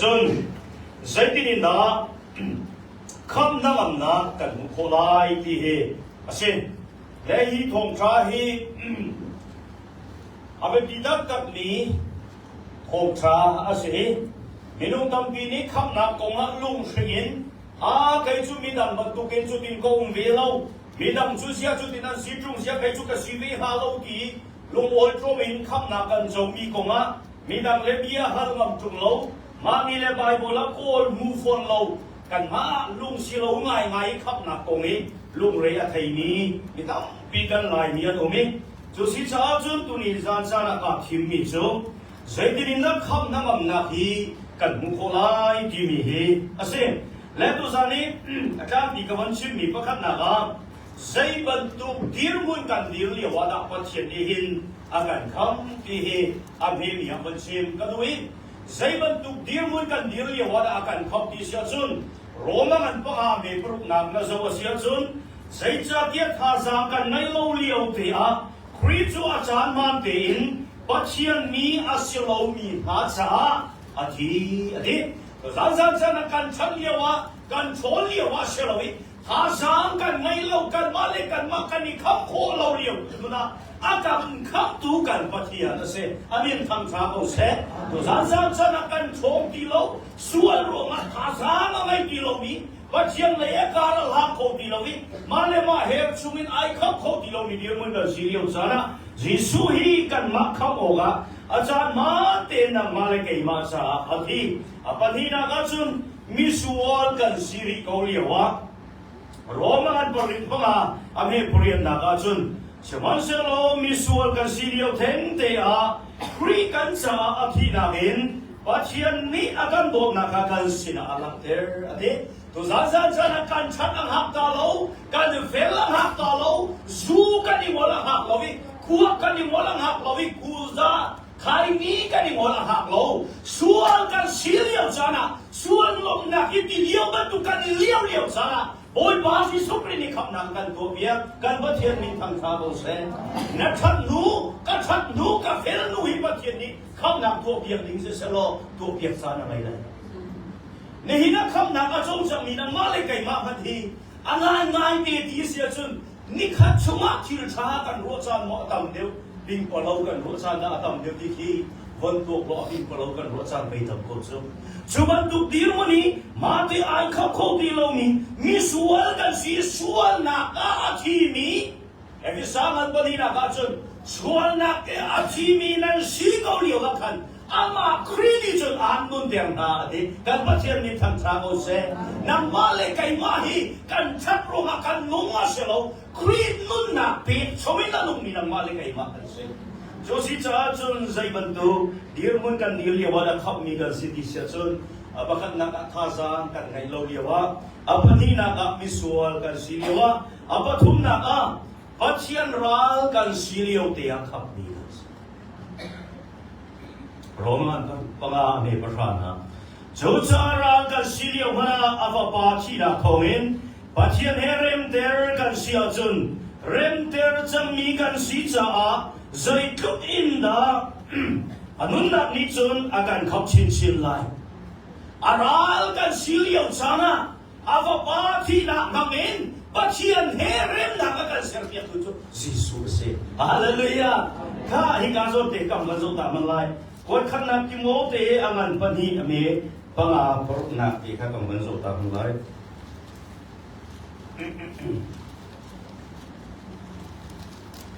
Cun zeitin in dah khamh hnangamnak kan hmuh khawh lai ti hi a si. Le hi thawngṭha hi a biapi taktakmi thawngṭha a si i minung tampi nih khamhnak kongah lunghring in a kei cu midang bantukin cutin ka um ve lo midang cu ziah cutin an si ṭung ziah kei cu ka si ve hnga lo ti lungawlṭawm in khamhnak kan comi kongah midang le bia hal ngam ṭung lo mah mi le Baibal ah kawl hmu fawn lo kanmah lung si lo ngaingai i khamhnak kong i lungre a theimi mi tampi kan Laimi an um i cu si caah cun tuni zan caan ah kaa thimmi cu zeitin in dah khamh hnangamnak hi kan hmuh khawh lai timi hi a si. Le tuzan i a tlangpi ka von chimmi pakhatnak ah zei bantuk dirhmun kan dir lio ah dah Pathian nih hin a kan kham ti hi a hmemi ah von chim ka duh i zei bantuk dirhmun kan dir lio ah dah a kan kham ti si ahcun Roma ngan panga me paruknak na zoh a si ahcun zeicahtiah thazaang kan ngeih lo lio te ah Khrih cu a caan hmaan tein Pathian mi a si lomi hna caah a thi a ti. Zanzan chan ah kan chan lio ah kan ṭhawn lio ah si lo i Thazaang kan ngei lo, kanmah le kanmah kan i khamh khawh lo lio hmun ah a kan khamhtu kan Pathian a si. A min thangṭha ko seh. Tuzaan zaan chan ah kan ṭhawng ti lo, sual ruangah thazaang a ngei ti lomi, Pathian lei a kar a hlang kho ti lo i mah le mah her chungin ai khamh kho ti lomi dirhmun kan si lio caan ah Jesuh hi kanmah khamh awkah a caan hmaan tein nangmah le keimah caah a thi. A pahnihnak ahcun misual kan si rih ko lio ah Roma an parit panga a hme pariatnak ahcun sihmanhsehlaw misual kan si lio thengte ah Khrih kan caah a thihnak in Pathian nih a kan dawtnak kha kan sinah a langhter a ti. Tuzan zan caan ah kan ṭhat a hngak ta lo, kan fel a hngak ta lo, zu kan i ngol a hngak lo i kuak kan i ngol a hngak lo i kuza Khaini kan i ngol a hak lo. Sual kan si lio caan ah, sual nuamhnak i ti lio bantuk kan i lio lio caan ah, Bawipa Jesuh Khrih nih khamhnak kan tuahpiak. Kan Pathian min thangṭha ko seh. Na ṭhat hnu, ka ṭhat hnu, ka fel hnu hi Pathian nih khamhnak tuahpiak ding siseh law tuahpiak caan a ngei lai. Nihin ah khamhnak a cawlcangmi nangmah le keimah hmanh hi a ngaingai te ti si ahcun Nikhat chungah thil ṭha kan ruah caan maw a tam deuh, pingpalo kan ruah caan dah a tam deuh ti khi von tuak law a pingpalo kan ruah caan pei tam ko cu. Cu bantuk dirhmun i mahte ai kho kho ti lomi misual kan si sualnak ah a thimi Efesa ngan palinak ahcun sualnak ke a thimi nan si ko lio ah khan Amah Khrih nih cun aan nunter hna a ti. Kan Pathian nih thangṭha ko seh. Nangmah le keimah hi kan ṭhat ruangah kan nung a si lo. Khrih nunnak pek chom in a nungmi nangmah le keimah kan si. Cu si caah cun zei bantuk dirhmun kan dir lio ah dah khamhmi kan si ti si ahcun a pakhatnak ah thazaang kan ngeih lo lio ah, a pahnihnak ah misual kan si lio ah, a pathumnak ah Pathian ral kan si lio te ah khamhmi kan si. Roman panga me pahra hna. Cucaah ral kan si lio hmanh ah a fapa thihnak thawngin Pathian he remter kan si ahcun remter cangmi kan si caah zeitluk in dah a nunnak nih cun a kan khap chinchin lai. A ral kan si lio caan ah A Fapa thihnak hmangin Pathian he remnak a kan serpiaktu cu Jesuh a si. Hallelujah! Kha hika zawn te kam kan zoh ta man lai. Kuatkhatnak Timote a ngan pahnih a me panga paruknak te kha kam kan zoh ta man lai.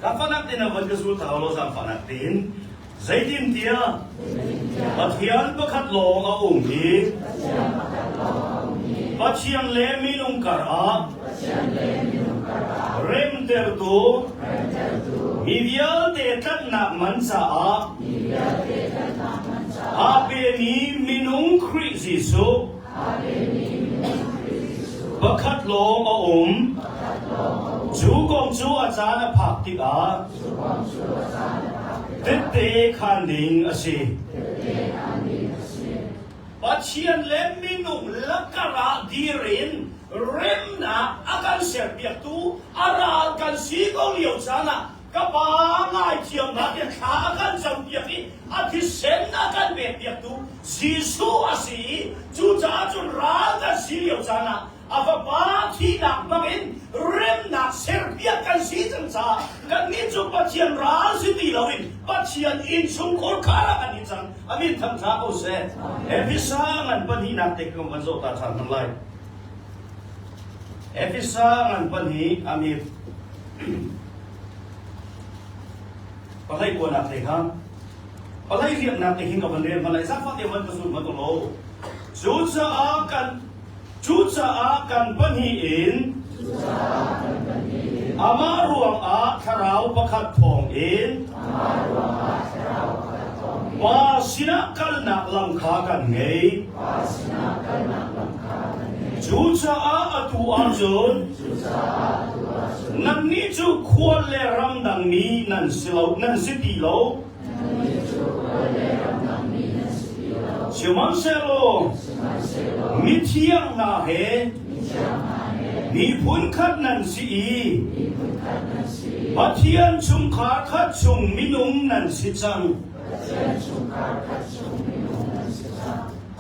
Zaangfahnak tein a von ka zul ta law zaangfahnak tein zeitintiah Pathian pakhat lawng a um i Pathian le minung kar ah remtertu mi vialte tlanhnak man caah aa pemi minung Khrih Jesuh Pakhat lawng a um. Cu kong cu a caan a phak tikah tette khaan ding a si. Pathian le minung lakar ah dir in remnak a kan serpiaktu a ral kan si ko lio caan ah ka pa ngaithiam hna tiah thla a kan campiak i a thisen a kan pekpiaktu. Jesuh a si i cucaah cun ral kan si lio caan ah a Fapa thihnak hmangin remnak serpiak kan si cang caah kannih cu Pathian ral si ti loin Pathian innchungkhar khar ah kan i cang. A min thangṭha ko seh. Efesa ngan pahnihnak te kan van zoh ta ṭhan hmang lai. Efesa ngan pahnih a mit pahlei kuanak te kha palei riaknak te hin ka van rel hmanh lai zaangfah te van ka zul hmanh lo. Cucaah kan Cucaah kan pahnih in amah ruangah thlarau pakhat thawngin Pa sinah kalnak lam kha kan ngei. Cucaah atu ahcun nannih cu khual le ramdangmi nan si lo, nan si ti lo. Sihmanhsehlaw mithiang hna he miphun khat nan si i Pathian chungkhar khat chung minung nan si cang.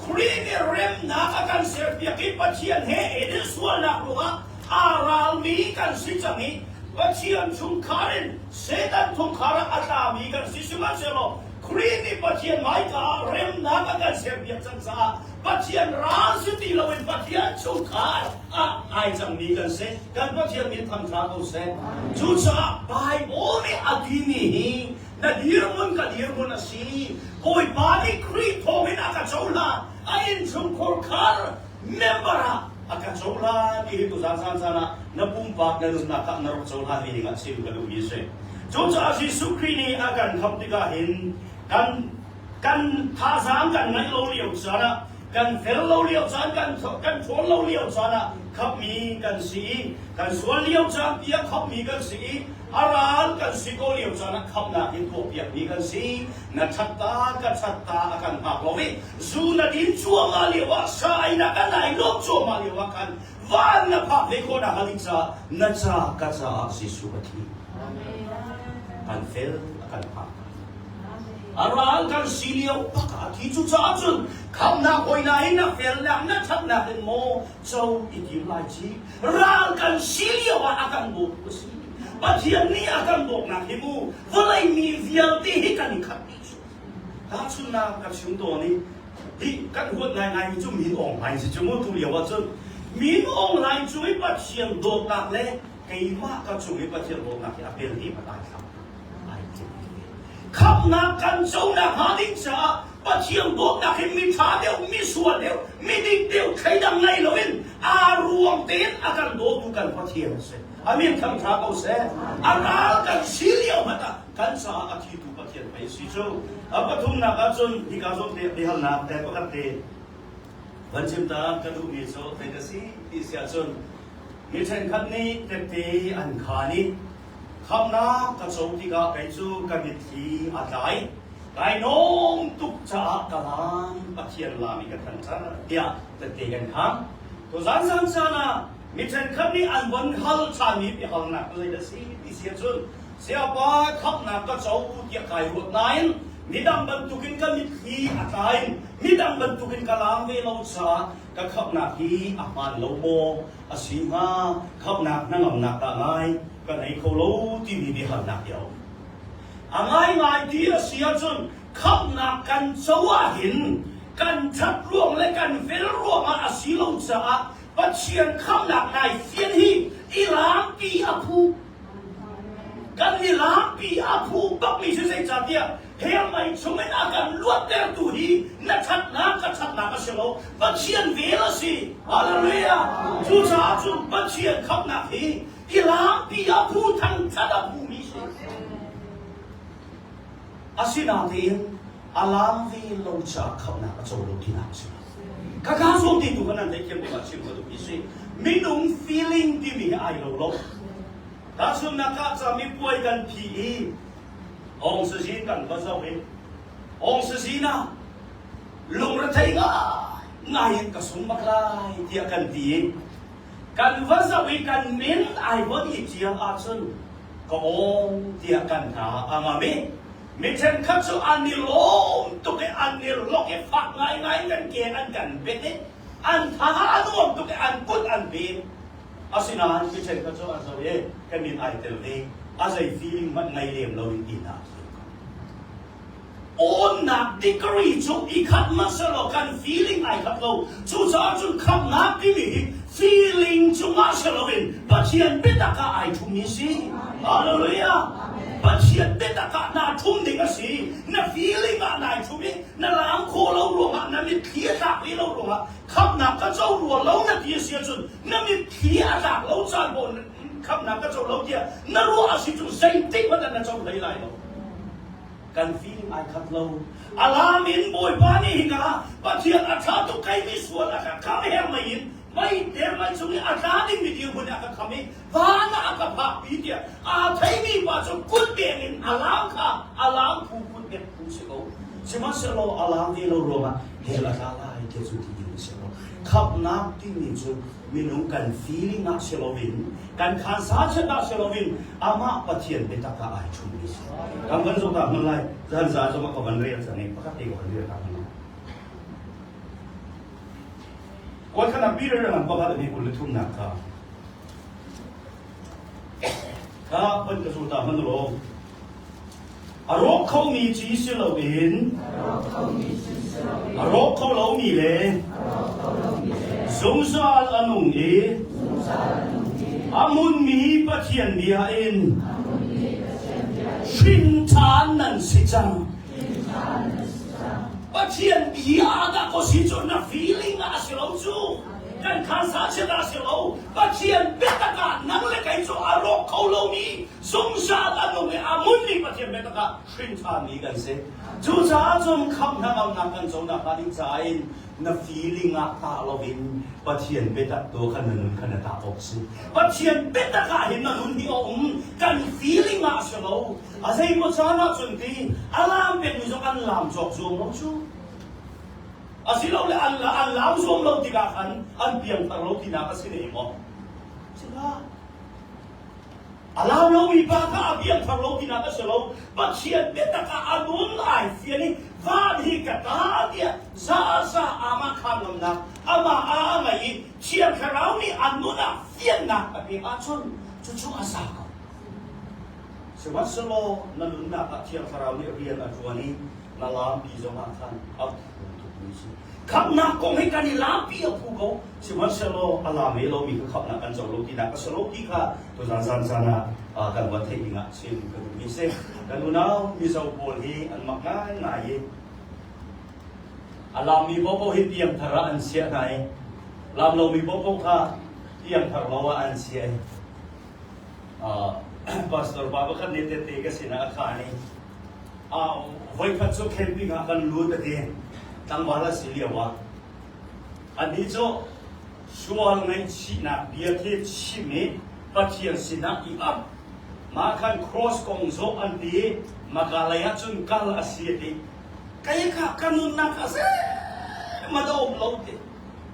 Khrih nih remnak a kan serpiak i Pathian he Eden sualnak ruangah aa ralmi kan si cang i Pathian chungkhar in Satan chungkhar ah a tlami kan si sihmanhsehlaw Khrih nih Pathian hmaika ah remnak a kan serpiak cang caah Pathian ral si ti loin Pathian chungkhar ah ai cangmi kan si. Kan Pathian min thangṭha ko seh. Cucaah Baibal nih a timi hi na dirhmun ka dirhmun a si. Bawipa nih Khrih thawngin a ka cohlan. A innchungkhar khar member ah a ka cohlan ti hi tuzaan caan caan ah na pumpak na nunnak ah na rak cohlan ve ding ah chim ka duhmi a si. Cucaah Jesuh Khrih nih a kan khamh tikah hin kan kan thazaang kan ngeih lo lio caan ah kan fel lo lio caan kan kan ṭhawn lo lio caan ah khamhmi kan si i kan sual lio caan tiah khamhmi kan si i a ral kan si ko lio caan ah khamhnak in tuahpiakmi kan si. Na ṭhat ta ka ṭhat ta a kan hngak lo i Zu na din cuahmah lio ah sa in a kan ai lawm cuahmah lio ah khan van na phak ve khawh nak ding caah na ca ka caah Jesuh a thi. Kan fel a kan phak. A ral kan si lio bak a thi cu caah cun khamnak hoi na in na felnak na thatnak in maw co i tim lai ci ral kan si lio ah a kan bawmtu a si. Pathian nih a kan bawmnak hi mu vawlei mi vialte hi kan i khat dih cu. Tahchunhnak ka chim tawn i hi kan huat ngaingai mi cu Min Aung Hlaing si cu mu tu lio ahcun Min Aung Hlaing cung i Pathian dawtnak le keimah ka cung i Pathian dawtnak hi a pel ti hmanh ai thlam ai tluk khamhnak kan conak hnga ding caah Pathian dawtnak hi mi ṭha deuh mi sual deuh mi dik deuh thleidang ngei loin aa ruang tein a kan dawtu kan Pathian a si amin thangṭha ko seh a ral kan si lio hmanh ah kan caah a thitu Pathian pei si cu. A pathumnak ahcun hika zawn te biahalnak te pakhat te van chim ta ka duhmi cu zei ka si ti si ahcun mi ṭhenkhat nih tette an khaan i khamnak ka co tikah kei cu ka mitthli a tlai kai nawm tuk caah ka lam Pathian lam i ka thanṭar tiah tette kan khang. Tuzan zan caan ah mi ṭhenkhat nih an von hal ṭhanmi biahalnak cu zei dah si ti si ahcun Sayapa khamhnak ka co tiah kai ruat nain midang bantukin ka mitthli a tlain midang bantukin ka laam ve lo caah ka khamhnak hi a hmaan lo maw a si hnga khamhnak hnangamnak dah ngai ka nei kho lo timi biahalnak hi a um. A ngaingai ti a si ahcun khamhnak kan co ahhin kan ṭhat ruang le kan fel ruangah a si lo caah Pathian khamhnak nai fian hi i laampi a phu. Kan i lampi a phu bakmi si zeicahtiah hell mei chungin a kan luattertu hi na ṭhatnak ka ṭhatnak a si lo Pathian vel a si Hallelujah cucaah cun Pathian khamhnak hi i lampi a phu thangṭhat a phumi si asinain a lam ve lo caah khamhnak a co lo tinak a si Khakha zawn ti tu kha nan theithiam ding ah chim ka duhmi si minung feeling timi hi ai lo lo Tahchunhnak ah camipuai kan phi i Aung Sazin kan va zoh i Aung Sazin ah lungrethei ngai in ka sung bak lai tiah kan ti i kan va zoh i kan min ai von i ṭial ahcun ka awng tiah kan hna a ngam i. Mi ṭhenkhat cu an i lawm tuk i an i lok i fak ngaingai in an ke an kan bet i an tha a nuam tuk i an kut an bem. Asinain mi ṭhenkhat cu an zoh i ka min ai tel ve, a zei feeling hmanh ngei lem loin inn ah a kir ko. Awnnak degree cu i khat hmanh kan feeling ai khat lo. Cucaah cun khamhnak timi hi feeling cungah si loin Pathian biatak ah ai ṭhummi si. Hallelujah! Pathian biatak ah naa ṭhum ding a si. Na feeling ah nai ṭhum i na laam khawh lo ruangah na mitthli a tlak ve lo ruangah khamhnak ka co rua lo na ti a si ahcun na mitthli a tlak lo caan paoh khamhnak ka co lo tiah na ruah a si cu zeitik hmanh ah na co hlei lai lo. Kan feeling ai khat lo. A lam in Bawipa nih hika Pathian a ṭha tuk kei mi sual a ka kham hermei in meiter mei chung i a tla dingmi dirhmun a ka kham i van ah a ka phakpi tiah aa theimi pa cu kut beng in a lam kha a lam phu kut beng phu si ko. Sihmanhsehlaw a lam ve lo ruangah hell a tla lai ti cu ti ding a si lo. Khamhnak timi cu minung kan feeling ah si loin kan khansa chiat ah si loin amah Pathian biatak ah ai ṭhummi si. Kan van zoh ta hmanh lai, zan za zong ah ka van rel cang i pakhat te ka van rel ta hmanh lai. Kuat Peter lam pakhat a 23nak kha kha van ka zul ta hmanh law A rawk khomi ci si loin a rawk kho lomi le zungzal a nung i a hmunmi Pathian bia in hrin ṭhan nan si cang. Pathian bia dah ko si cu na feeling ah a si lo cu. Kan khan sa chiat ah a si lo. Pathian biatak ah nang le kei cu a rawk kho lomi zungzal a nung i a ngunmi Pathian biatak ah hrin ṭhanmi kan si. Cucaah cun khamh hnangamnak kan co nakhnga ding caah in na feeling ah tah loin Pathian biatak tu khan na nun kha na tah awk si. Pathian biatak ah hin na nun hi a um. Kan feeling ah a si lo. A zeimaw caan ah cun ti a laam pekmi zong an laam cawk zuam lo cu. Asilole an, an laam zuam lo tikah khan an piangthar lo tinak a si ne maw? Sila. A lau lomi pa kha a piangthar lo tinak a si lo. Pathian biatak ah a nun ai fian i van hi ka ta tiah za za amah khaan ngamnak amah a a ngei i Thiang Thlarau nih a nun ah fiannak a pek ahcun cucu a za ko. Sihmanhsehlaw na nunnak ah Thiang Thlarau nih rian a ṭuan i na lampi zongah khan a phu tukmi si. Khamhnak kong hi kan i lampi a phu ko. Sihmanhsehlaw a lam ve lomi kha khamhnak kan co lo tinak a si lo ti kha tuzan zan caan ah kan van theih dingah chim ka duhmi si. Kan unau Mizo pawl hi an mak ngaingai i a lammi paohpaoh hi piangthar ah an chiah hna i lam lomi paohpaoh kha piangthar lo ah an chiah i pastor pa pakhat nih tette ka sinah a khaan i voikhat cu camping ah kan lut a ti tlangval a si lio ah anih cu sual ngaihchihnak bia khi chim i Pathian sinah i ap mah khan cross kong zawh an ti maka lei ah cun kal a si a ti kei kha ka nunnak a zeihmanh a um lo ti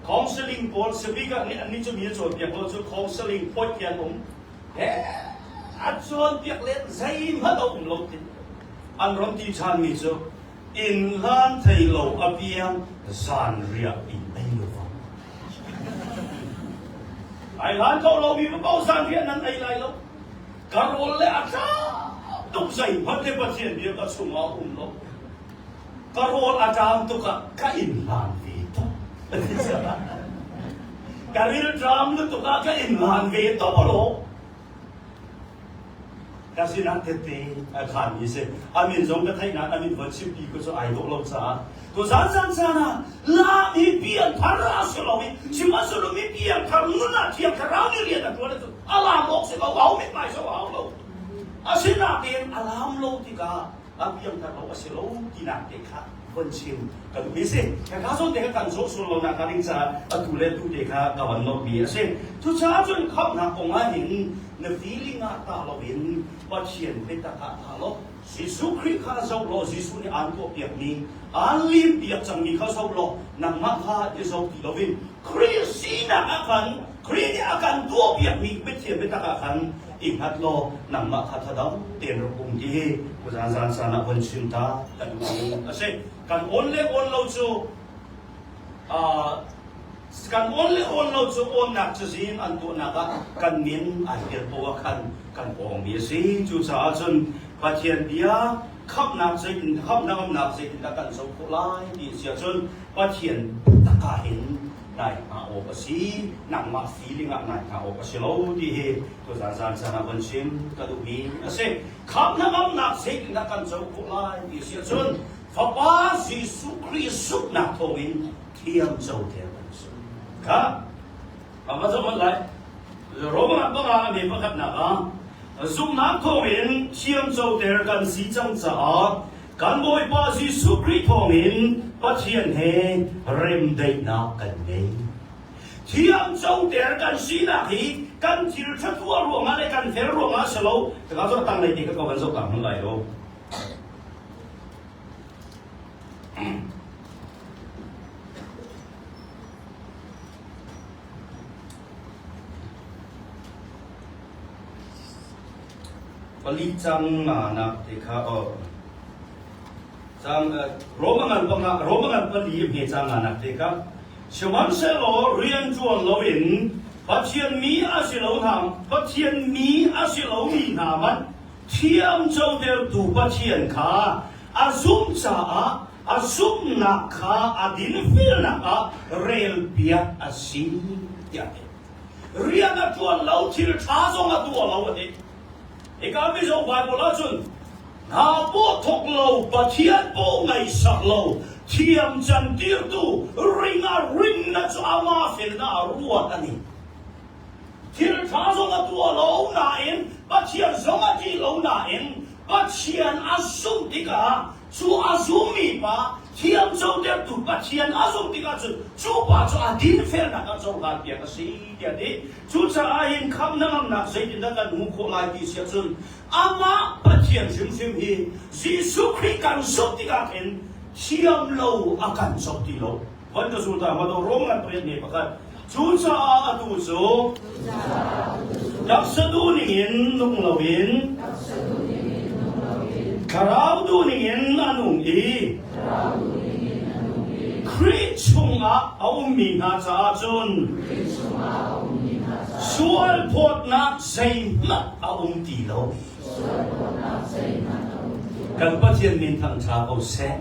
counseling pawl speaker nih annih cu mi a cawnpiak lo cu counseling point ti an um he a cawnpiak len zeihmanh a um lo ti an ron ti ṭhanmi cu inn hlan thei lo a piang zanriah in ei lo vang. Ai hlan kho lo mi paoh zanriah nan ei lai lo. Ka rawl le a ṭam tuk zeihmanh le Pathian bia ka chungah a um lo. Ka rawl a ṭam tuk ah ka inn hlan ve tuk. Ka rilṭam lutuk ah ka inn hlan ve tuk lo. Ka sinah tette a khanmi si. A min zong ka theihnak a min von chimpi ko cu ai dawh lo caah tuzan zan caan ah lam hi pianthar a si lo i sihmanhsehlaw mi pianthar nun ah Thiang Thlarau nih rian a ṭuan ahcun a laam awk si ko au mithmai so a hau lo. Asinain a laam lo tikah a piangthar lo a si lo tinak te kha von chim ka duhmi a si. Hika zawn te kha kan zawh sual lo nak ding caah atu le tu te kha ka van lawmhmi a si. Cucaah cun khamhnak kong ah hin na feeling ah tah loin Pathian biatak ah tah law Jesuh Khrih kha zoh law Jesuh nih aan tuahpiakmi aan limpiak cangmi kha zoh law nangmah kha i zoh ti loin Khrih sinak ah khan Khrih nih a kan tuahpiakmi Pathian biatak ah khan. i hngat law nangmah kha thadam tein rak um ti hi zan zan caan ah von chim ta ka duhmi a si. Kan awn le awn lo cu kan awn le awn lo cu awnnak cazin an tuahnak ah kan min ai tel poah khan kan awngmi a si. Cucaah cun Pathian bia khamhnak zeitin khamhnak umnak zeitindah kan zoh khawh lai ti a si ahcun Pathian tak ah hin nai hna awk a si nangmah feeling ah nai hna awk a si lo ti hi tuzan zan caan ah von chim ka duhmi a si. Khamhnak umnak zeitindah kan zoh khawh lai ti a si ahcun Fapa Jesuh Khrih zumhnak thawngin thiam coter kan si. Kha a va zoh lai. Rome ah panga a mi pakhatnak ah zumhnak thawngin thiam coter kan si cang caah kan Bawipa Jesuh Khrih thawngin Pathian he remdaihnak kan ngei. Thiam coter kan sinak hi kan thil ṭha tuah ruangah le kan fel ruangah a si lo. Ka zoh tanglei te ka ka van zoh ta hmang lai lo. Pali cang nganak te kha aw. Cang Roma ngan panga Roma ngan pali hme cang nganak te kha sihmanhsehlaw rian ṭuan loin Pathian mi a si lo hna Pathian mi a si lomi hna man thiam cotertu Pathian kha a zumh caah a zumhnak kha a dinfelnak ah relpiak a si tiah a ti. Rian a ṭuan lo, thil ṭha zong a tuah lo a ti. Hika Mizo Bible ahcun hna paw thawk lo, Pathian paw ngaihsak lo, thiam cantirtu ring a rinna cu amah felnak ah ruat a ni. Thil ṭha zong a tuah lo nain Pathian zong a ṭih lo nain Pathian a zumh tikah cu a zummi pa thiamcotertu Pathian a zumh tikah cun cu pa cu a dinfelnak ah cohlanpiak a si tiah a ti. Cucaah hin khamh hnangamnak zeitindah kan hmuh khawh lai ti si ahcun amah Pathian hrimhrim hi Jesuh Khrih kan zumh tikah khin thiam lo a kan co ti lo. Van ka zul ta hmanh u Rom ngan pariat me pakhat. Cucaah atu cu taksa duhning in nung loin thlarau duhning in a nung i Khrih chungah a ummi hna caah cun sual phawtnak zeihmanh a um ti lo. Kan Pathian min thangṭha ko seh.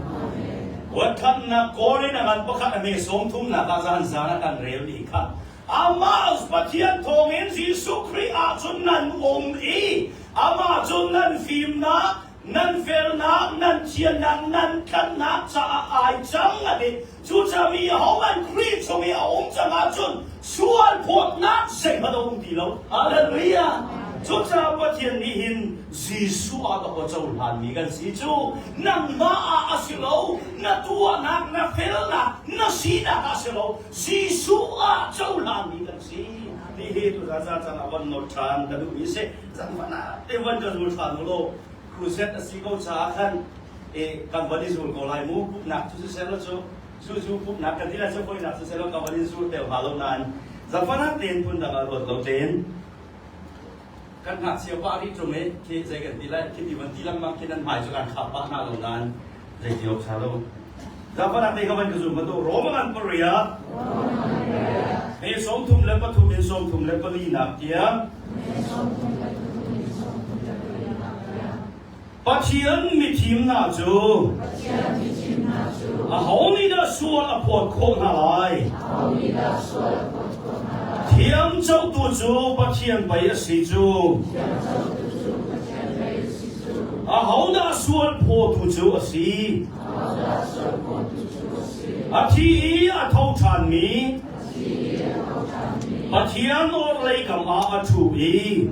Huatkhamnak kawl in a ngan pakhat a hme sawm thumnak ah zan zan a kan relmi kha amah Pathian thawngin Jesuh Khrih ahcun nan um i amah cun nan fimnak, nan felnak, nan thiannak, nan tlanhnak caah ai cang a ti. Cucaah mi ahohmanh Khrih chung i a um cang ahcun sual phawtnak zeihmanh a um ti lo. Hallelujah! Cucaah Pathian nih hin Jesuh ah dawh a cohlanmi kan si cu nangmah ah a si lo, na tuahnak, na felnak, na sinak ah a si lo, Jesuh ah cohlanmi kan si. Ti hi tuzan zan caan ah van nawl ṭhan ka duhmi a si. Zangfah te van ka zul ṭhan u law crusade a si ko caah khan i kan van i zul ko lai mu pumhnak cu siseh law cu zuzu pumhnak kan ti lai cu hawinak siseh law ka van in zul te hnga lo nain zafanak tein phundang ah ruat lo tein kan ngakchia pah rih ṭung i khi zei kan ti lai khi ti van ti lengmang khi nan hmai cu kan khap pah hna lo nain zei ti awk ṭha lo zafanak te ka van ka zum bantu Roma ngan paria me 33 in 34 nak tiang Pathian mithim hna cu aho nih dah sual a phawt khawh hna lai? Thiamcotu cu Pathian pei a si cu. Ahodah sual phawtu cu a si? A thi i a tho ṭhanmi Pathian orhlei kam ah a ṭhu i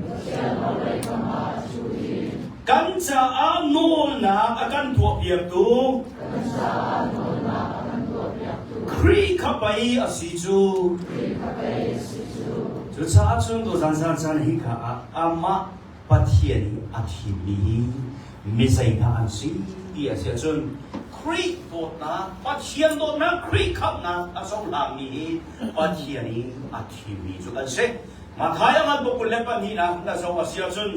Kan caah nawlnak a kan tuahpiaktu Khrih kha pei a si cu. Cucaah cun tuzan zan caan hika ah amah Pathian i a thimmi hi mi zei hna an si ti a si ahcun Khrih dawtnak, Pathian dawtnak, Khrih khamhnak a cohlangmi hi Pathian i a thimmi cu kan si. Matthai a ngan 22 na na zoh a si ahcun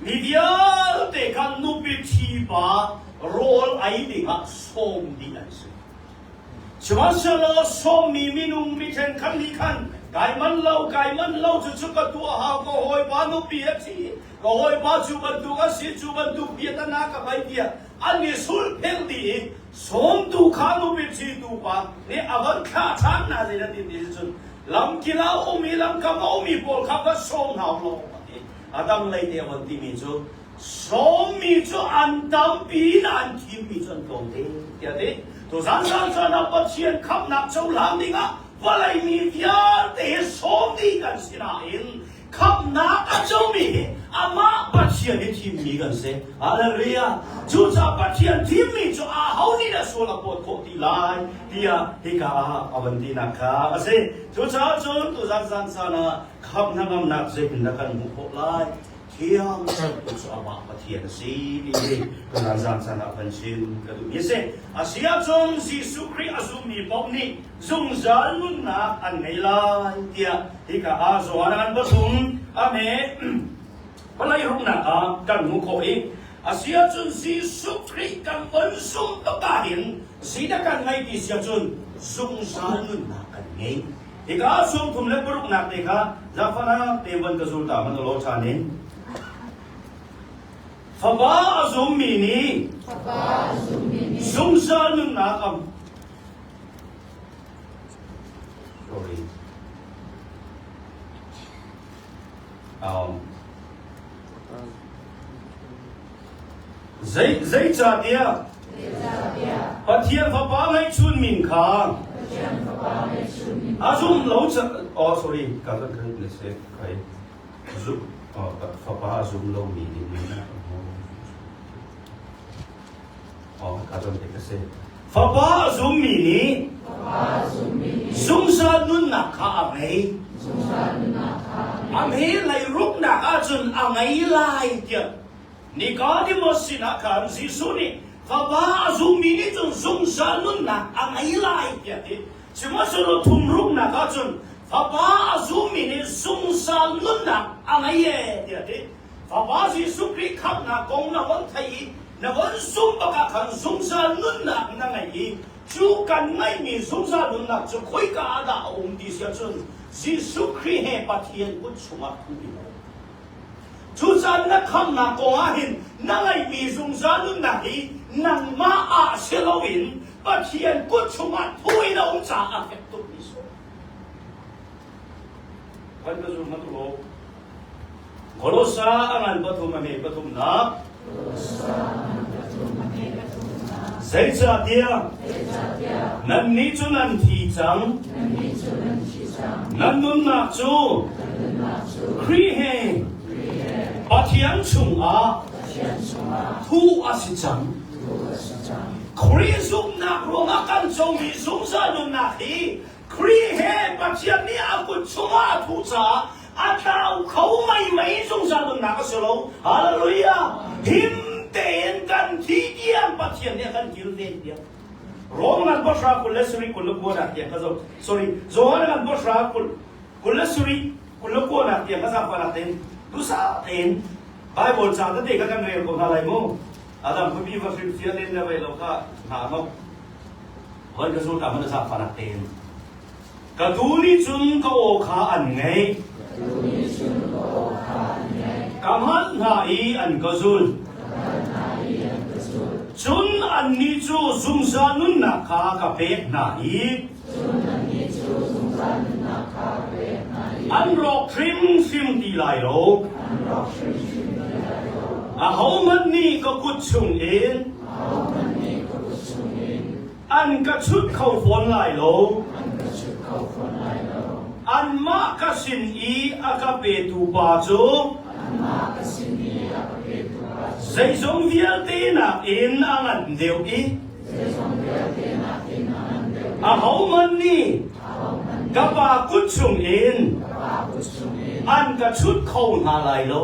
mi vialte kha nupi ṭhi pa rawl ei dingah sawm dih an si. Sihmanhsehlaw sawmmi minung mi ṭhenkhat nih khan kai manh lo, kai manh lo, cucu ka tuah hau, ka hawipa nupi a thi, ka hawipa cu bantuk a si, cu bantuk bia tana ka ngei tiah an i sulphelh dih i sawmtu kha nupi ṭhitu pa nih a van thlah ṭhan hna zeitin ti cun lamkil ah a um i lamkam a ummi pawl kha va sawm hna u law a ti. A dang lei te a van timi cu Sawmmi cu an tampi in an thimmi cu an tlawmte tiah a ti. Tuzan zan caan ah Pathian khamhnak cohlan dingah vawlei mi vialte hi sawm dih kan si nain khamhnak a comi hi amah Pathian hi thimmi kan si. Hallelujah! Cucaah Pathian thimmi cu aho nih dah sual a phawt khawh ti lai tiah hika ah a van tinak kha a si. Cucaah cun tuzan zan caan ah khamh hnangamnak zeitindah kan hmuh khawh lai? Thiang Thlarau cu amah Pathian a si ti hi kan zan caan ah kan chim ka duhmi a si. A si ahcun Jesuh Khrih a zummi paoh nih zungzal nunnak an ngei lai tiah hika ah Johan an pathum a hme palai ruknak ah kan hmuh khawh i a si ahcun Jesuh Khrih kan von zumh tuk ahhin zeidah kan ngei ti si ahcun zungzal nunnak kan ngei. Hika sawmthum le paruknak te kha zaangfahnak te van ka zul ta hmanh law ṭhan in. Fapa a zummi nih zungzal nunnak am sorry um, Zei zeicahtiah Pathian Fapa ngeihchun min kha a zum lo ca oh sorry ka kan kan le se kai zum oh fapa a zum lo mi nih min oh ka kan te ka se Fapa a zummi nih zungzal nunnak kha a ngei. A hme lei ruknak ahcun a ngei lai tiah Nicodemus sinah khan Jesuh nih Fapa a zummi nih cun zungzal nunnak a ngei lai tiah a ti. Sihmanhsehlaw thumruknak ahcun Fapa a zummi nih zungzal nunnak a ngei ee tiah a ti. Fapa Jesuh Khrih khamhnak kong na von theih i na von zumh bak ah khan zungzal nunnak na ngei i cu kan ngeihmi zungzal nunnak cu khoika ah dah a um ti si ahcun Jesuh Khrih he Pathian kut chungah thuh in a um. Cucaah na khamhnak kong ah hin na ngeihmi zungzal nunnak hi nangmah ah si loin Pathian kut chungah thuh in a um caah a fek tukmi si. Kan ka zum hmanh u. Kolosa a ngan pathum a hme pathumnak. Zeicahtiah nannih cu nan thi cang, nan nunnak cu Khrih he Pathian chungah thuh a si cang. Khrih zumhnak ruangah kan comi zungzal nunnak hi Khrih he Pathian nih a kut chungah a thuh caah a tlau kho meimei zungzal nunnak a si lo. Hallelujah! Him tein kan thi tiang Pathian nih a kan kilven piak. Rom ngan pahra 27 29 nak tiang ka zoh. Sorry, Johan ngan pahra 27 29 nak tiang ka zaangfahnak tein duhsah tein Bible ca tete kha kan rel ko hna lai mu. Adam khuapi va hrim fial in na vei lo kha hna nok. Hoi ka zul ta hmanh zaangfahnak tein. Ka tuu nih cun ka aw kha an ngaih. Ka hngalh hna i an ka zul. Cun annih cu zungzal nunnak kha ka pek hna i an rawk hrimhrim ti lai lo. Ahohmanh nih ka kut chungin An ka chut kho fawn lai lo. Anmah ka sin i a ka petu pa cu zeizong vialte nakin a ngan deuh i ahohmanh nih ka pa kut chungin an ka chut kho hna lai lo.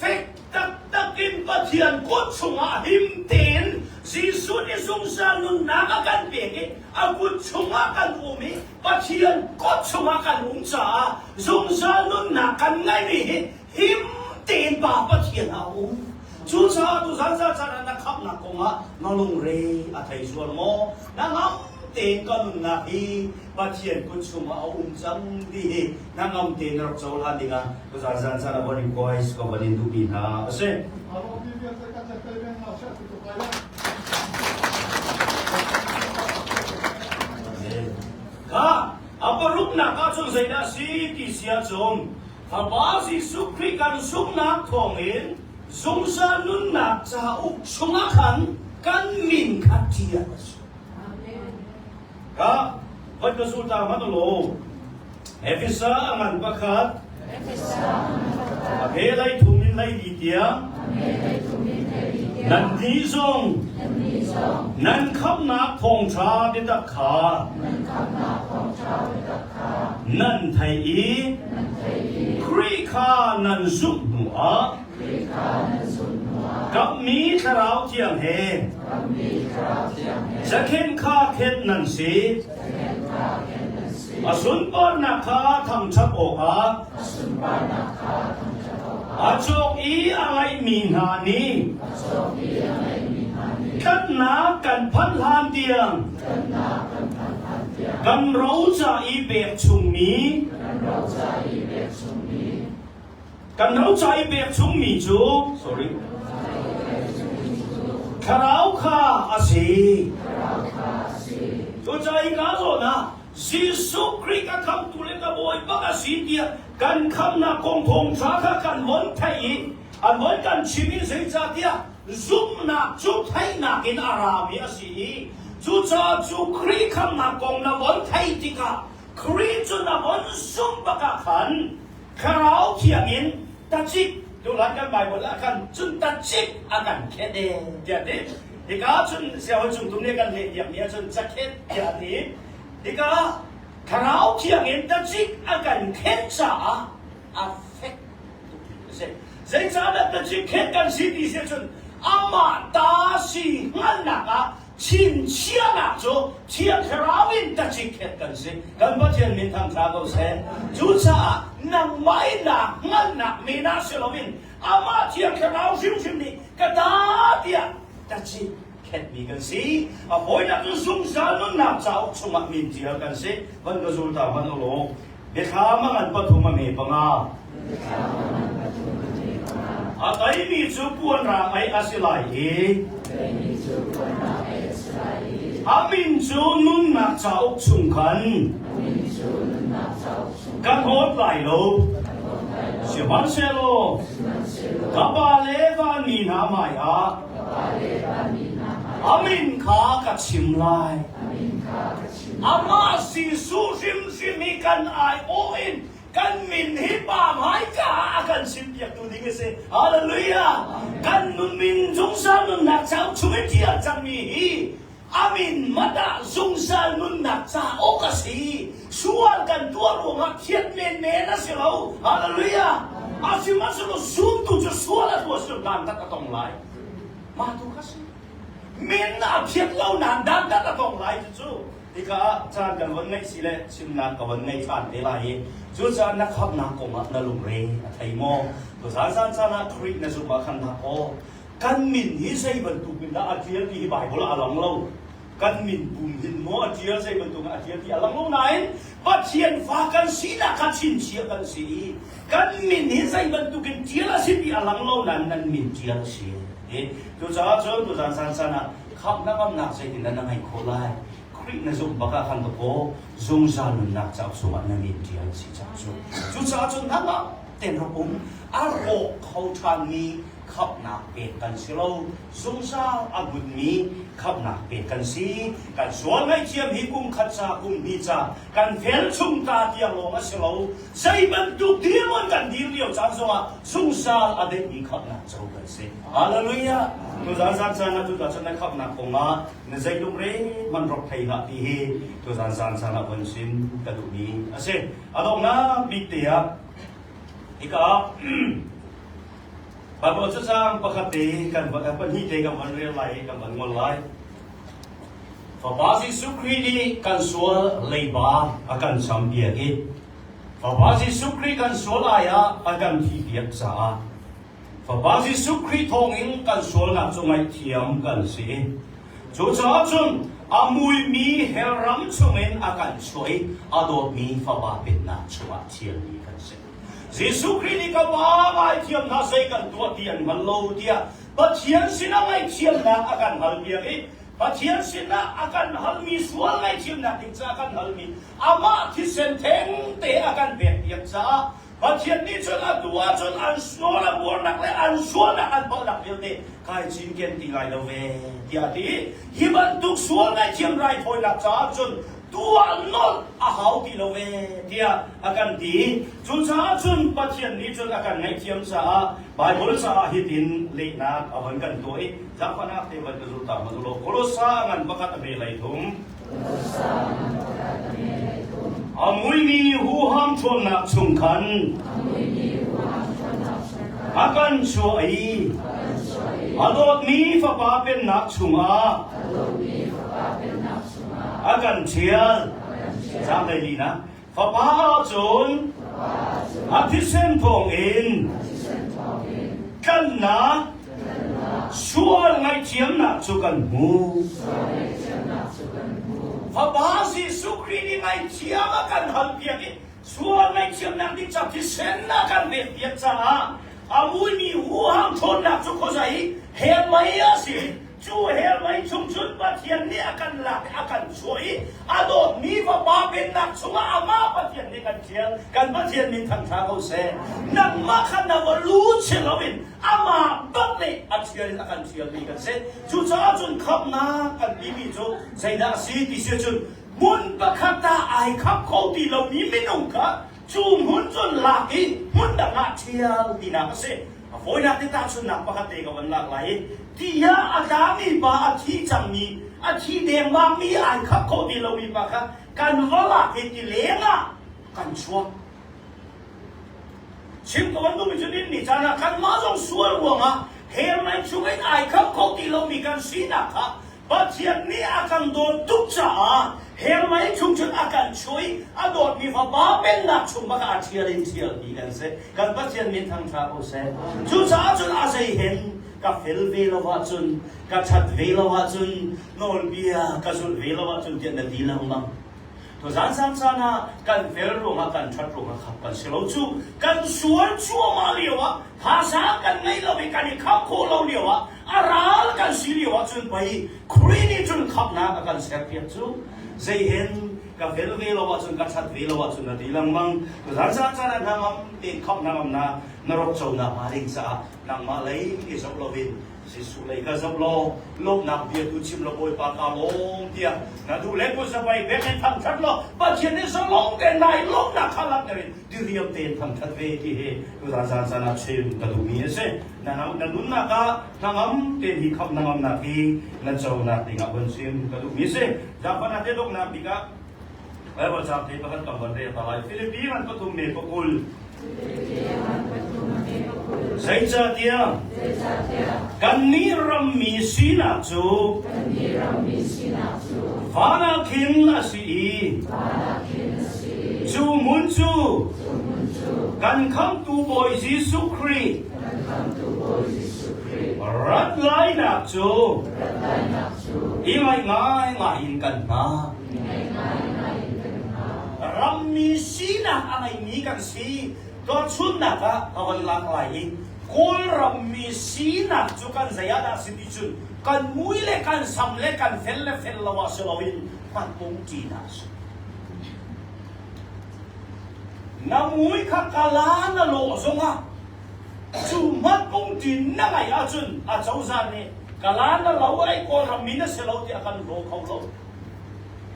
Fek taktak in Pathian kut chungah him tein Jesuh nih zungzal nunnak a kan pek i a kut chungah kan um i. Pathian kut chungah kan um caah zungzal nunnak kan ngeihmi hi him tein Pa Pathian ah a um. Cucaah tuzan za caan ah na khamhnak kongah na lungre a thei sual maw? Na ngam tein ka nunnak hi Pathian kut chungah a um cang ti hi na ngam tein na rak cohlan dingah tuzan zan caan ah von request ka von in duhmi hna a si. Kha a paruknak ahcun zeidah a si ti si ahcun Fapa Jesuh Khrih kan zumhnak thawngin zungzal nunnak cauk chungah khan kan min kha ṭial a si. Ka van ka zul ta hmanh law Efesa a ngan pakhat a phe lei thum in lei li tiang nan nih zong nan khamhnak thawngṭha biatak kha nan theih i Khrih kha nan zumh hnuah Kamhmi Thlarau Thiang he zakhenh kha khenh nan si. A sunparnak kha thangṭhat awkah a cawk i a ngaihmi hna nih tlanhnak kan phanh hlan tiang kan roca i pek chungmi Kan roca i pek chungmi cu sorry thlarau kha a si. Cucaah hika zawn ah Jesuh Khrih ka khamtu le ka Bawipa ka si tiah kan khamnak kong thawngṭha kha kan von theih i an von kan chim i zeicahtiah zumhnak cu theihnak in a rami a si i cucaah cu Khrih khamnak kong na von theih tikah Khrih cu na von zumh bak ah khan Thlarau Thiang in tacik tulan kan Bible ah khan cun tacik a kan khet e tiah ti. Hika cun siangbawi cungtum nih kan leh piakmi ahcun cakhet tiah a ti. Hika Thlarau Thiang in tacik a kan khet caah a fek tuk a si. Zeicahdah tacik khet kan si ti si ahcun amah ta si hngalhnak ah Chinchiahnak cu Thiang Thlarau in tacikhet kan si. Kan Pathian min thangṭha ko seh. Cucaah nangmah in naa hngalhnak men ah si loin amah Thiang Thlarau hrimhrim nih ka ta tiah tacikhetmi kan si. A fawinak cu zungzal nunnak cauk chungah min ṭial kan si. Van ka zul ta hmanh u law. Biathlam a ngan pathum a me panga. A teimi cu puan rang ei a si lai i a min cu nunnak cauk chung khan ka hlawt lai lo. Sihmanhsehlaw ka pa le vanmi hna hmaiah a min kha ka chim lai. Amah Jesuh hrimhrim hi kan aiawh in kan min hi pa hmaika ah a kan chimpiaktu ding a si. Hallelujah! Kan nun min zungzal nunnak cauk chung i ṭial cangmi hi a min mat ah zungzal nunnak cauk a si. Sual kan tuah ruangah thiat menmen a si lo. Hallelujah! Asihmanhsehlaw zumtu cu sual a tuah si dantat a tong lai. Mah tu kha si. Min a phiat lo nain dantat a tong lai cucu hika ah caan kan von ngeih si le chimnak ka von ngei ṭhan te lai i cucaah na khamhnak kong ah na lungre a thei maw? Tuzaan zan caan ah Khrih na zumh ah khan dah kaw kan min hi zei bantuk in dah a ṭial ti hi Baibal ah a lang lo. Kan min pum hin maw a ṭial zei bantuk in a ṭial ti a lang lo nain Pathian fa kan sinak kha chinchiah kan si i kan min hi zei bantuk in ṭial a si ti a lang lo nain nan min ṭial a si. Cucaah cun tuzaan caan caan ah khamh ngamnak zeitindah na ngeih khawh lai? Khrih na zumh bak ah khan dawkaw zungzal nunnak cauk chungah na min ṭial a si caah cu. Cucaah cun nangmah ten rak um a rawk kho ṭhanmi khamhnak pek kan si lo. Zungzal a hmunmi khamhnak pek kan si. Kan sual ngaihthiam hi kum khat ca, kum hnih ca, kan fel chung ta tiang lawng a si lo. Zei bantuk dirhmun kan dir lio caan zongah zungzal a daihmi khamhnak co kan si. Hallelujah! Tuzaan zan caan ah tuta cun na khamhnak kongah na zeitluk re man rok thei hlah ti hi tuzaan zan caan ah von sim ka duhmi a si. A donghnak bik te ah hika Bible cacang pakhat te kan pahnih te kan van rel lai i kan van ngol lai. Fapa Jesuh Khrih nih kan sual leiba a kan champiak i Fapa Jesuh Khrih kan sual ai ah a kan thihpiak caah Fapa Jesuh Khrih thawngin kan sualnak cu ngaihthiam kan si. Cucaah cun a muimi hell ram chungin a kan chuah i a dawtmi Fapa pennak chungah thialmi kan si. Jesuh Khrih nih ka Pa ngaithiam hna zei kan tuah ti an hngal lo tiah Pathian sinah ngaihthiamnak a kan halpiak i Pathian sinah a kan halmi sual ngaihthiamnak ding caah a kan halmi amah thisen thengte a kan pekpiak caah Pathian nih cun atu ahcun an nawl a buarnak le an sualnak an palhnak vialte kai cinken ti lai lo ve tiah a ti. Hi bantuk sual ngaihthiam raithawinak caah cun tuah nolh a hau ti lo ve tiah a kan ti. Cucaah cun Pathian nih cun a kan ngaihthiam caah Baibal caah hitin lehnak a van kan tuah i zaangfahnak te van ka zul ta hmanh u law Kolosa ngan pakhat a hme lei thum A muimi huham ṭhawnnak chung khan a kan chuah i a dawtmi Fapa pennak chungah a kan ṭhial. Zaanglei lihnak Fapa ahcun a thisen thawngin tlanhnak sual ngaihthiamnak cu kan hmu. Fapa Jesuh Khrih nih ngaihthiam a kan halpiak i sual ngaihthiamnak ding ca thisen a kan pekpiak caah a muimi huham ṭhawnnak cu khuazei hell mei a si. Cu hell mei chung cun Pathian nih a kan lak i a kan chuah i a dawtmi Fapa pennak chungah amah Pathian nih kan ṭhial. Kan Pathian min thangṭha ko seh. Nangmah kha na va lut si loin amah bak nih a ṭhial in a kan ṭhialmi kan si. Cucaah cun khamhnak kan timi cu zeidah a si ti si cun hmun pakhat ah ai khap kho ti lomi minung kha cu hmun cun lak i hmun dang ah ṭhial tinak a si. A fawinak te tahchunhnak pakhat te ka van lak lai i tiah a tlami pa a thi cangmi a thi dengmangmi ai khap khawh ti lomi pa kha kan va lak i ti leng ah kan chuak. Chim ka van duhmi cu nin ni caan ah kanmah zong sual ruangah hell mei chungin ai khap kho ti lomi kan sinak kha Pathian nih a kan dawt tuk caah hell mei chung cun a kan chuah i a dawtmi Fapa pennak chung bak ah a ṭhial in ṭhialmi kan si. Kan Pathian min thangṭha ko seh. Cucaah cun a zei hen ka fel ve lo ahcun, ka ṭhat ve lo ahcun, nawlbia ka zulh ve lo ahcun tiah na ti lengmang. Tuzaan sang caan ah kan fel ruangah kan ṭhat ruangah khap kan si lo cu. Kan sual cuahmah lio ah thazaang kan ngei lo i kan i khap khawh lo lio ah a ral kan si lio ah cun pei Khrih nih cun khamhnak a kan serpiak cu. Zei hen ka fel ve lo ahcun ka ṭhat ve lo ahcun na ti lengmang. Tuzaan sang caan ah hnangam tein khamh hnangamnak na rak conak hnga ding caah nangmah lei i zoh loin Jesuh lei ka zoh law lawmhnak bia tu chim law Bawipa ka lawm tiah na duh le kutzabai bek in thangṭhat law Pathian nih zalong tein nai lawmhnak kha langhter in diriam tein thangṭhat ve ti hi tuzaan zan caan ah chim ka duhmi a si. Na na nunnak ah hnangam tein hi khamh hnangamnak hi na conak dingah von chim ka duhmi a si. Zaangfahnak te donghnak bik ah Bible caang te pakhat kan von rel ta lai. Filipi ngan pathum me pakul. Zeicahtiah kannih rammi sinak cu van ah khin a si i cu hmun cu kan Khamhtu Bawi Jesuh Khrih rat lainak cu i ngaih ngaingai in kan hngak. Rammi sinak a ngeimi kan si. Tuahchunnak ah ka von lak lai i Kawlrammi sinak cu kan zei ah dah si ti cun kan mui le kan sam le kan fel le fel lo ah si loin hmatpung ṭinak a si. Na mui kha kala na lawh zongah cu hmatpung ṭin na ngeih ahcun a cozah nih kala na lo ai Kawlrammi na si lo tiah kan hlaw kho lo.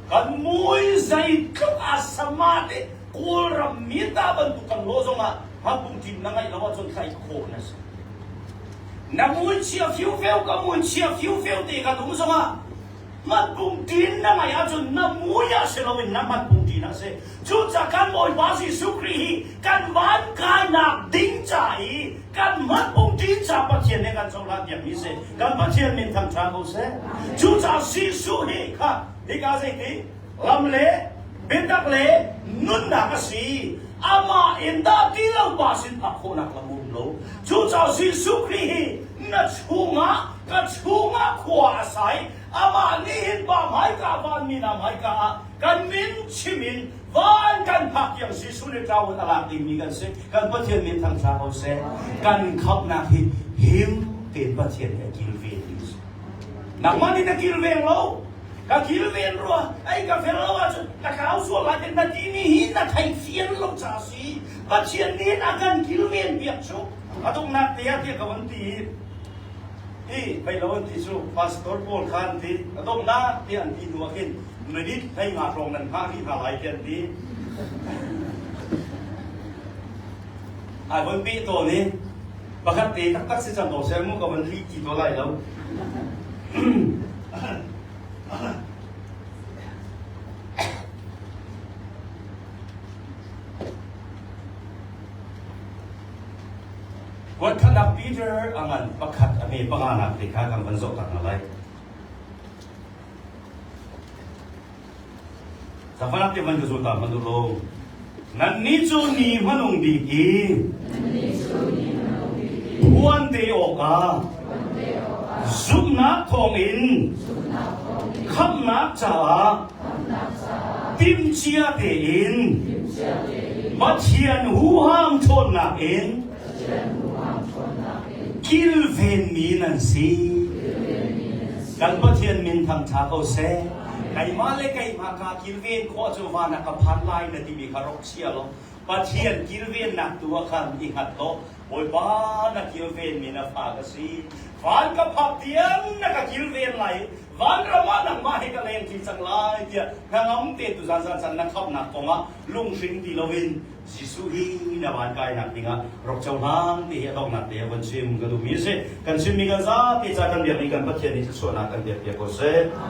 Kan mui zeitluk a sama te Kawlram mi ta bantuk kan lawh zongah hmatpung ṭim na ngeih lo ahcun thlaih khawh na si. Na mui chia fiufeu ka mui chia fiufeu te kan um zongah hmatpung ṭin na ngeih ahcun na mui ah si loin na hmatpung ṭin ah si. Cucaah kan Bawipa Jesuh Khrih hi kan van kainak ding ca i kan hmatpung ṭin ca Pathian nih kan cohlan piakmi si. Kan Pathian min thangṭha ko seh. Cucaah Jesuh hi kha. Hika zeiti? Lam le biatak le nunnak a si. Amah in dah ti lo pa sin phak khawhnak lam um lo. Cucaah Jesuh Khrih hi na chungah ka chungah khua a sai. Amah nih hin pa hmaika vanmi hna hmaika ah kan min chim in van kan phak tiang Jesuh nih ṭaun a lak dingmi kan si. Kan Pathian min thangṭha ko seh. Kan khamhnak hi him tein Pathian nih a kilven ding a si. Nangmah nih na kilveng lo. Ka kilven rua, ei ka fel lo ahcun ka tlau sual lai na timi hi na theih fian lo ca si. Pathian nih a kan kilven piak cu. A donghnak te ah tiah ka van ti i pei lo an ti cu pastor pawl kha an ti a donghnak tiah an ti hnu ah khin minute 15 hrawng nan hngah rih hna lai tiah an ti. Ai von peh tawn i pakhat te taktak si cang ko seh mu ka van lih ti to lai lo. Kuatkhatnak Peter a ngan pakhat a hme panganak te kha kan van zoh tak hna lai. Zafanak te van ka zul ta hmanh u law. Nannih cu ni hmanung bik i phuan te awkah zumhnak thawngin khamhnak caah timhcia tein Pathian huham ṭhawnnak in kilvenmi nan si. Kan Pathian min thangṭha ko seh. Keimah le keimah kaa kilven khawh cu van ah ka phan lai na timi kha rok chia law Pathian kilvennak tu ah khan i hngat law Bawipa na kilvenmi na fa ka si. Van ka phak tiang na ka kilven lai vanram ah nangmah he ka leng ṭi cang lai tiah hnangam te tu zan zan chan na khamhnak kongah lunghring ti loin Jesuh hi na van kainak dingah rok cohlang ti hi a donghnak te a von chim ka duhmi a si. Kan chimmi kan zapi ca kan biakmi kan Pathian nih thluachuahnak kan pek piak ko seh.